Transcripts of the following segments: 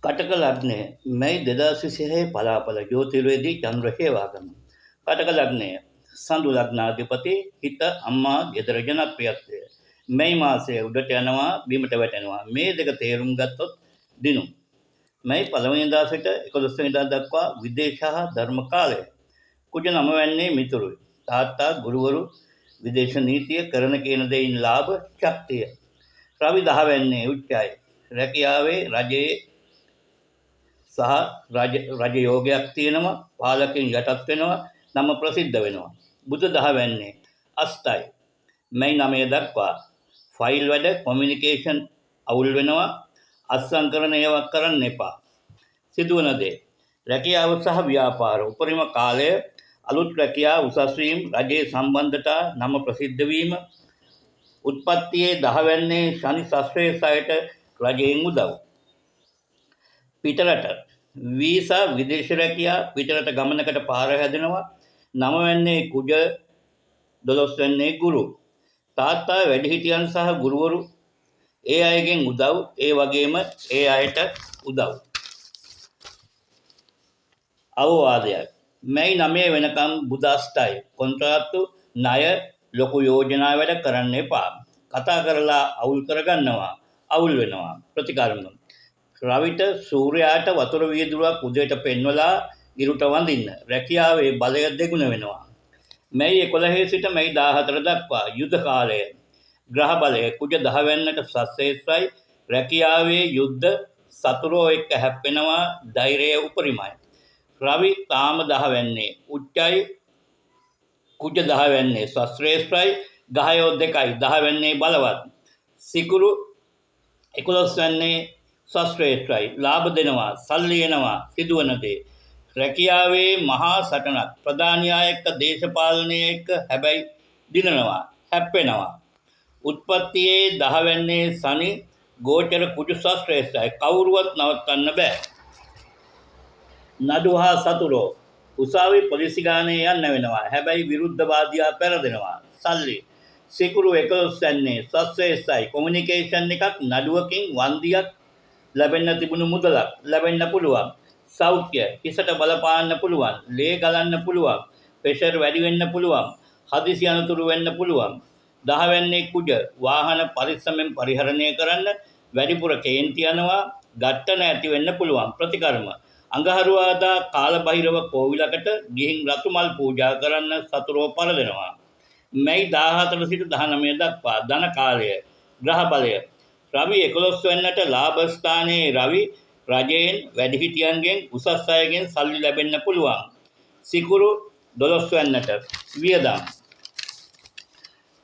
කටක ලග්නය මැයි 2026 පලාපල ජ්‍යොතිර්වේදී චන්ද්‍ර හේවාගම. කටක ලග්නය සඳු ලග්නාධිපති හිත අම්මා ගෙදර ජනප්‍රියත්වය. මැයි මාසයේ උඩට යනවා බිමට වැටෙනවා. මේ දෙක තේරුම් ගත්තොත් දිනුම්. මැයි පළවෙනිදා සිට 11 වෙනිදා දක්වා විදේශ හා ධර්ම කාලය. කුජ නම වැන්නේ මිතුරුයි. තාත්තා ගුරුවරු විදේශ නීතිය කරන කියන දෙයින් ලාභ ශක්තිය. රවි 10 වැන්නේ උච්චයි. රැකියාවේ රජයේ සහ රජ යෝගයක් තියෙනවා. පාලකයන් යටත් වෙනවා. නම ප්‍රසිද්ධ වෙනවා. බුධ 10 වැන්නේ අස්තයි. මැයි 9 දක්වා ෆයිල් වැඩ කොමියුනිකේෂන් අවුල් වෙනවා. අත්සන් කරන ඒවා කරන්න එපා. සිදුවන දේ රැකියාව සහ ව්‍යාපාර උපරිම කාලය අලුත් රැකියා උසස් වීම රජයේ සම්බන්ධතා නම ප්‍රසිද්ධ වීම උත්පත්තියේ 10 වැන්නේ ශනි සශ්‍රේෂයට රජයෙන් උදව්. පිටරට වීසා විදේශ රැකියා පිටරට ගමනකට පාර හැදෙනවා. 9 වැන්නේ කුජ 12 වැන්නේ ගුරු. තාත්තා වැඩිහිටියන් සහ ගුරුවරු ඒ අයගෙන් උදව්, ඒ වගේම ඒ අයට උදව්. අවවාදයක්. මැයි 9 වෙනකම් බුධ අෂ්ටයි. කොන්ත්‍රාත්තු ණය ලොකු යෝජනා වැඩ කරන්න එපා. කතා කරලා අවුල් කරගන්නවා. අවුල් වෙනවා. ප්‍රතිකර්ම. රවිට සූර්යාට වතුර වීදුරුවක් උදේට පෙන්වලා ඉරුට වඳින්න. රැකියාවේ බලය දෙගුණ වෙනවා. මැයි 11 සිට මැයි 14 දක්වා යුද කාලය. ග්‍රහ බලය කුජ 10 වැන්නට සශ්‍රේෂ්ඨයි. රැකියාවේ යුද්ධ සතුරෝ එක්ක හැප්පෙනවා. ධෛර්යය උපරිමයි. රවි තාම 10 වැන්නේ උච්චයි. කුජ 10 වැන්නේ සශ්‍රේෂ්ඨයි. ගහයෝ 2යි 10 වැන්නේ බලවත්. සිකුරු 11 වැන්නේ සශ්‍රේෂ්ඨයි. ලාභ දෙනවා. සල්ලි එනවා. සිදුවන දේ රැකියාවේ මහා සටනක්. ප්‍රධානියා එක්ක දේශපාලනය එක්ක හැබැයි දිනනවා. හැප්පෙනවා. උත්පත්තියේ 10 වැන්නේ ශනි ගෝචර කුජ සශ්‍රේෂ්ඨයි. කවුරුවත් නවත්තන්න බෑ. නඩු හා සතුරෝ උසාවි පොලිසි ගානේ යන්න වෙනවා. හැබැයි විරුද්ධවාදියා පෙරදෙනවා. සල්ලි සිකුරු 11 වැන්නේ සශ්‍රේෂ්ඨයි. කොමියුනිකේෂන් එකක් නඩුවකින් වන්දියක් ලැබෙන්න තිබුණු මුදලක් ලැබෙන්න පුළුවන්. සෞඛ්‍ය හිසට බලපාන්න පුළුවන්. ලේ ගලන්න පුළුවන්. ප්‍රෙෂර් වැඩි වෙන්න පුළුවන්. හදිසි අනතුරු වෙන්න පුළුවන්. 10 වැන්නේ කුජ වාහන පරිස්සමෙන් පරිහරණය කරන්න. වැඩිපුර කේන්ති යනවා. ගැටන ඇති වෙන්න පුළුවන්. ප්‍රතිකර්ම අඟහරුවාදා කාලබහිරව කෝවිලකට ගිහින් රතු මල් පූජා කරන්න සතුරෝ පරදෙනවා. මැයි 14 සිට 19 දක්වා ධන කාලය ග්‍රහ බලය රවි 11 වෙනිදාට ලාභ ස්ථානයේ රවි රජයෙන් වැඩිහිටියන්ගෙන් උසස් අයගෙන් සල්ලි ලැබෙන්න පුළුවන්. සිකුරු 12 වෙනිදාට වියදම්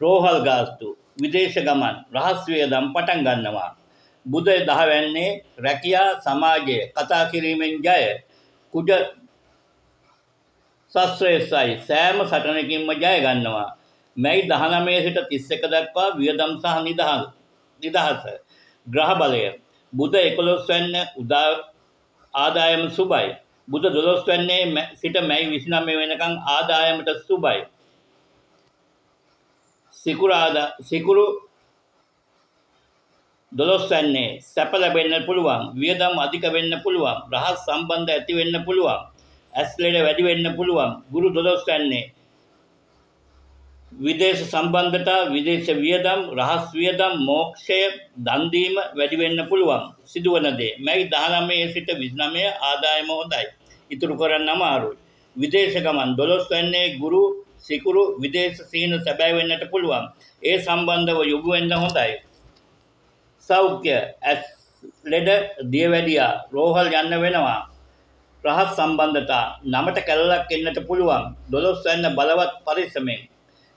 රෝහල් ගාස්තු විදේශ ගමන් රහස් වියදම් පටන් ගන්නවා. බුධ 10 වැන්නේ රැකියා සමාජය කතා කිරීමෙන් ජය. කුජ සශ්‍රේෂ්ඨයි. සෑම සටනකින්ම ජය ගන්නවා. මැයි 19 සිට 31 දක්වා වියදම් සහ නිදහස. ග්‍රහ බලය බුධ 11 වැන්න උදා ආදායම සුබයි. බුධ 12 වැන්නේ සිට මැයි 29 වෙනකන් ආදායමට සුබයි. සිකුරු 12 වැන්නේ සැප ලැබෙන්න පුළුවන්. වියදම් අධික වෙන්න පුළුවන්. රහස් සම්බන්ධ ඇති වෙන්න පුළුවන්. ඇස් ලෙඩ වැඩි වෙන්න පුළුවන්. ගුරු 12 වැන්නේ විදේශ සම්බන්ධතා විදේශ වියදම් රහස් වියදම් මෝක්ෂය දන් දීම වැඩි වෙන්න පුළුවන්. සිදුවන දේ මැයි 19 සිට 29 ආදායම හොඳයි. ඉතුරු කරන්න අමාරුයි. විදේශ ගමන් 12 වැන්නේ ගුරු සිකුරු විදේශ සීන සැබෑ වෙන්නට පුළුවන්. ඒ සම්බන්ධව යොමු වෙන්න හොඳයි. සෞඛ්‍ය ඇස් ලෙඩ දියවැඩියා රෝහල් යන්න වෙනවා. රහස් සම්බන්ධතා නමට කැලලක් එන්නට පුළුවන්. 12 වැන්න බලවත් පරිස්සමෙන්.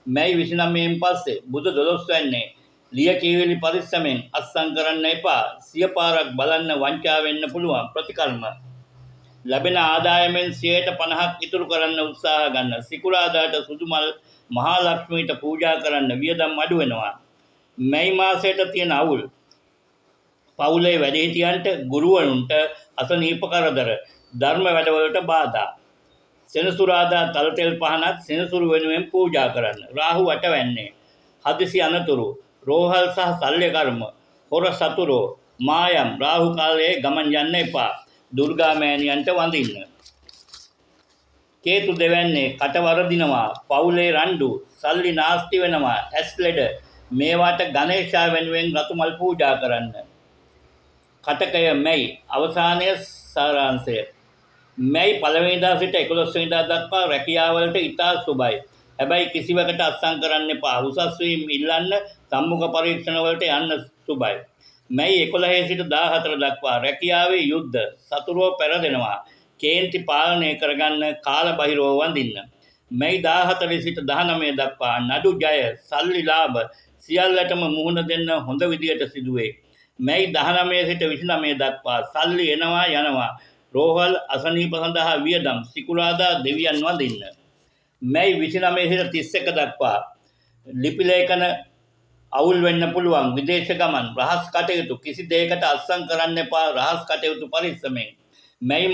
මැයි 29න් පස්සේ බුධ 12 වැන්නේ ලිය කියවිලි පරිස්සමෙන් අත්සන් කරන්න එපා. සිය පාරක් බලන්න වංචා වෙන්න පුළුවන්. ප්‍රතිකර්ම ලැබෙන ආදායමෙන් 50%ක් ඉතුරු කරන්න උත්සාහ ගන්න. සිකුරාදාට සුදු මල් මහා ලක්ෂ්මීට පූජා කරන්න වියදම් අඩු වෙනවා. මැයි මාසයට තියෙන අවුල් පවුලේ වැඩිහිටියන්ට ගුරුවරුන්ට අසනීප කරදර ධර්ම වැඩවලට බාධා. සෙනසුරාදා තල තෙල් පහනක් සෙනසුරු වෙනුවෙන් පූජා කරන්න. රාහු වටවැන්නේ හදිසි අනතුරු රෝහල් සහ ශල්‍ය කර්ම හොර සතුරෝ මායම් රාහු කාලයේ ගමන් යන්න එපා. දුර්ගා මෑණියන්ට වඳින්න. කේතු දෙවැන්නේ කට වරදිනවා, පවුලේ රණ්ඩු, සල්ලි නාස්ති වෙනවා, ඇස් ලෙඩ මේවාට ගණේෂා වෙනුවෙන් රතු මල් පූජා කරන්න. කටකය මැයි අවසානය සාරාංශය. මැයි පළවෙනිදා සිට 11 වෙනිදා දක්වා රැකියාවලට ඉතා සුබයි. හැබැයි කිසිවකට අත්සන් කරන්න එපා. උසස් වීම ඉල්ලන්න සම්මුඛ පරීක්ෂණ වලට යන්න සුබයි. මැයි 11 සිට 14 දක්වා රැකියාවේ යුද්ධ, සතුරෝ පෙරදෙනවා. කේන්ති පාලනය කරගන්න කාල බහිරව වඳින්න. මැයි 14 සිට 19 දක්වා නඩු ජය, සල්ලි ලාභ සියල්ලටම මුහුණ දෙන්න හොඳ විදියට සිදුවේ. මැයි 19 සිට 29 දක්වා සල්ලි එනවා යනවා. රෝහල් අසනීප සඳහා වියදම් සිකුරාදා දෙවියන් වඳින්න. මැයි 29 සිට 31 දක්වා ලිපි ලේඛන අවුල් වෙන්න පුළුවන්. විදේශ ගමන්, රහස් කටයුතු කිසි දෙයකට අත්සන් කරන්න එපා. රහස් කටයුතු පරිස්සමෙන්. මැයි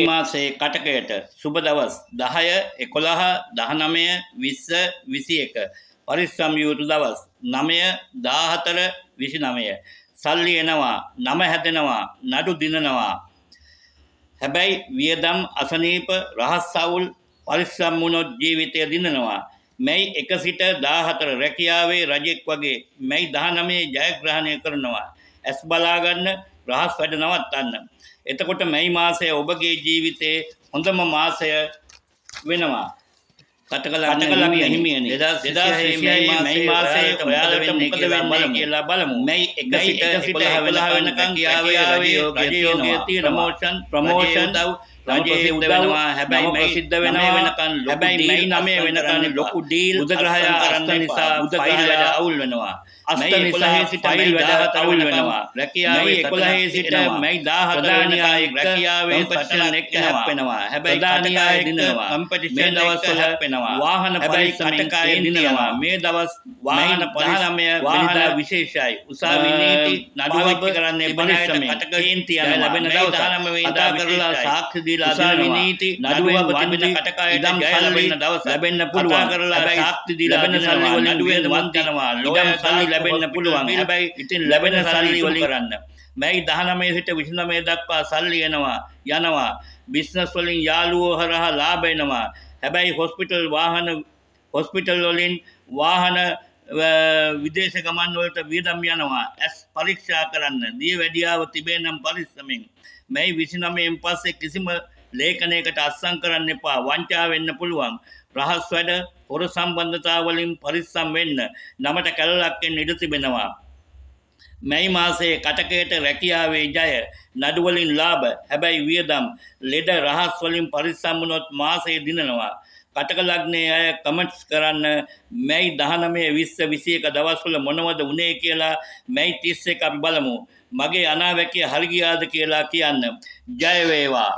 මාසයේ කටකයට සුබ දවස් 10, 11, 19, 20, 21. පරිස්සම් යුතු දවස් 9, 14, 29. සල්ලි එනවා, නම හැදෙනවා, නඩු දිනනවා. හැබැයි වියදම් අසනීප රහස් අවුල් පරිස්සම් වුණොත් ජීවිතය දිනනවා. මැයි 1 සිට 14 රැකියාවේ රජෙක් වගේ මැයි 19 ජයග්‍රහණය කරනවා. ඇස් බලා ගන්න, රහස් වැඩ නවත්තන්න. එතකොට මැයි මාසය ඔබගේ ජීවිතයේ හොඳම මාසය වෙනවා. කටක ලග්න හිමියනි 2026 මැයි මාසයේ ඔයාලට මොකද වෙන්නේ කියලා බලමු. මැයි 1 සිට 11 වෙනකන් රැකියාවේ රජයෝගය තියෙනවා. ප්‍රමෝෂන් රජයේ උදව් වෙනවා. හැබැයි ප්‍රසිද්ධ වෙනවා වෙනකන් හැබැයි මැයි 9 වෙනකන් ලොකු ඩීල් බුධ ග්‍රහය අස්ත නිසා බුධ ෆයිල් වැඩ අවුල් වෙනවා. අස්ත නිසා සිට ෆයිල් වැඩ අවුල් වෙනවා. රැකියාවේ 11 සිට මැයි 14 වෙනකන් රැකියාවේ සටන එක්ක හැප්පෙනවා. හැබැයි ප්‍රධානියා දිනනවා. කම්පිටිෂන් දවස්වල හැප්පෙනවා. වාහන පරිස්සමෙන් කටකාය දිනනවා. මේ දවස් වාහන පරිස්සමය වෙනදා විශේෂයි. උසාවි නීති නඩු කරන්නේ පරිස්සමෙන්. කේන්ති යන ලැබෙන දවස් 19 වෙනිදා කරලා සාක්ෂි දීලා උසාවි නීති නඩුවෙන් වන්දි කටකායට ජය ලැබෙන දවස් ලැබෙන්න පුළුවන්. කරලා සාක්ෂි දීලා ලැබෙන සල්ලි වලින් නඩුවෙන් වන්දිනවා. ඉඩම් සල්ලි ලැබෙන්න පුළුවන්. හැබැයි ඉතින් ලැබෙන සල්ලි වලින් කරන්න. මැයි 19 සිට 29 දක්වා සල්ලි එනවා යනවා. බිස්නස් වලින් යාළුවෝ හරහා ලාභ එනවා. හැබැයි හොස්පිටල් වලින් වාහන විදේශ ගමන් වලට වියදම් යනවා. ඇස් පරීක්ෂා කරන්න. දියවැඩියාව තිබේ නම් පරිස්සමෙන්. මැයි 29න් පස්සේ කිසිම ලේඛනයකට අත්සන් කරන්න එපා. වංචා වෙන්න පුළුවන්. රහස් වැඩ හොර සම්බන්ධතා වලින් පරිස්සම් වෙන්න. නමට කැලලක් එන්න ඉඩ තිබෙනවා. මැයි මාසයේ කටකයට රැකියාවේ ජය, නඩු වලින් ලාභ, හැබැයි වියදම්, ලෙඩ රහස් වලින් පරිස්සම් වුණොත් මාසය දිනනවා. කටක ලග්නයේ අය කමෙන්ට්ස් කරන්න මැයි 19 20 21 දවස්වල මොනවද වුනේ කියලා මැයි 31 අපි බලමු. මගේ අනාවැකිය හරි ගියාද කියලා කියන්න. ජය වේවා.